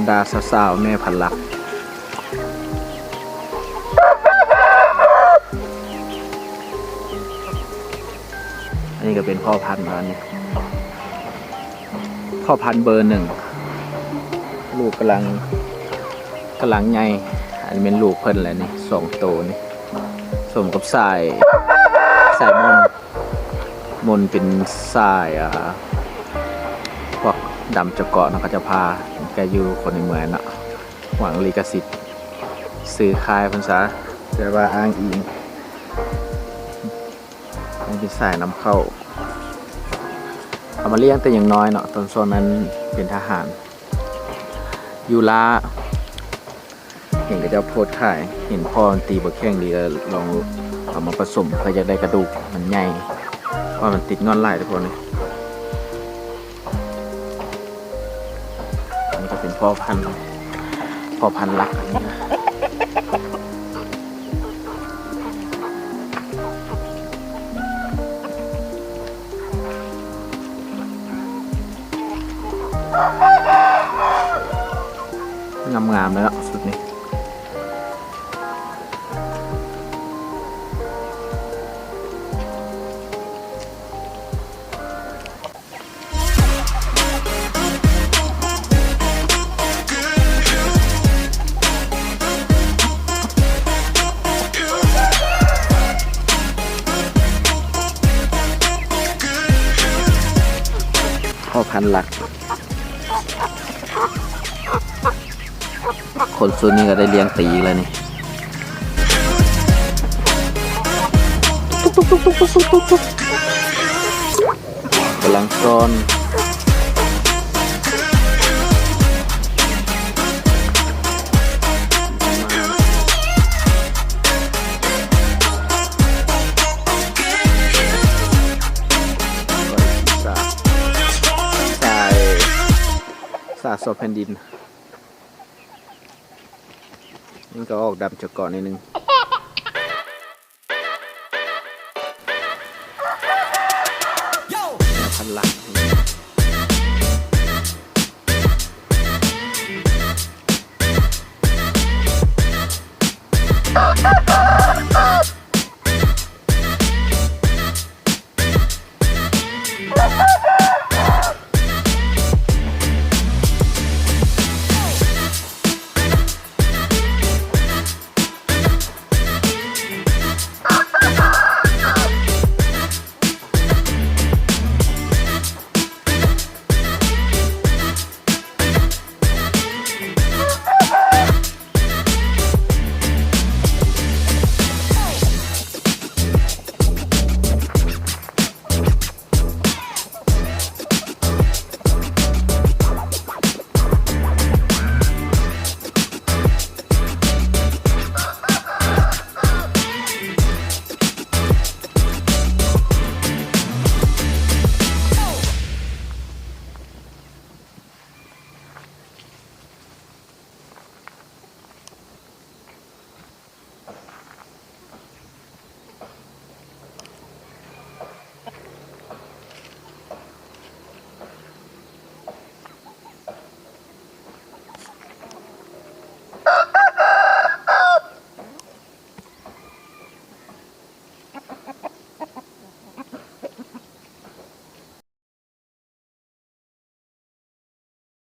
ດາສາວໆ ແມ່ພັນຫຼັກ. ອັນນີ້ກໍເປັນພໍ່ພັນເນາະ ອັນນີ້ ພໍ່ພັນເບີໜຶ່ງ ລູກກຳລັງ ກຳລັງໃຫຍ່. ອັນນີ້ແມ່ນລູກເພິ່ນແຫຼະນີ້ ສອງໂຕນີ້ ສົມກັບສາຍ ສາຍມົນ ມົນເປັນສາຍ ອ່າ ພວກດຳຈະເກາະເນາະ ເຂົາຈະພາ ແກຢູ່ຄົນໃນເມືອງເນາະ ຫວັງລິຂະສິດ ຊື້ຂາຍເພິ່ນຊະ ແຕ່ວ່າອ້າງອີງ ມັນເປັນສາຍນຳເຂົ້າ ເອົາມາລ້ຽງແຕ່ຍັງນ້ອຍເນາະ ຕອນຊ່ວງນັ້ນເປັນທະຫານ ຢູ່ລາ ເຫັນເຂົາເຈົ້າໂພສຂາຍ ເຫັນພໍ່ມັນຕີບໍ່ແຂງດີ ກໍລອງເອົາມາປະສົມ ເພື່ອຢາກໄດ້ກະດູກມັນໃຫຍ່ ເພາະມັນຕິດງ່ອນຫຼາຍ ທຸກຄົນເອີຍ. ອັນນີ້ກໍເປັນພໍ່ພັນ ພໍ່ພັນຫຼັກ ອັນນີ້ນະ ງາມໆ ເລີຍເນາະ ຊຸດນີ້. ພໍ່ພັນຫຼັກ ຄົນຊຸດນີ້ກໍໄດ້ລ້ຽງຕີອີກແລ້ວນີ້ ກຳລັງຊ້ອນ ສາຍ ສາຍສອບແຜ່ນດິນ. ມັນກໍອອກດຳຈະເກາະໜ້ອຍໜຶ່ງ.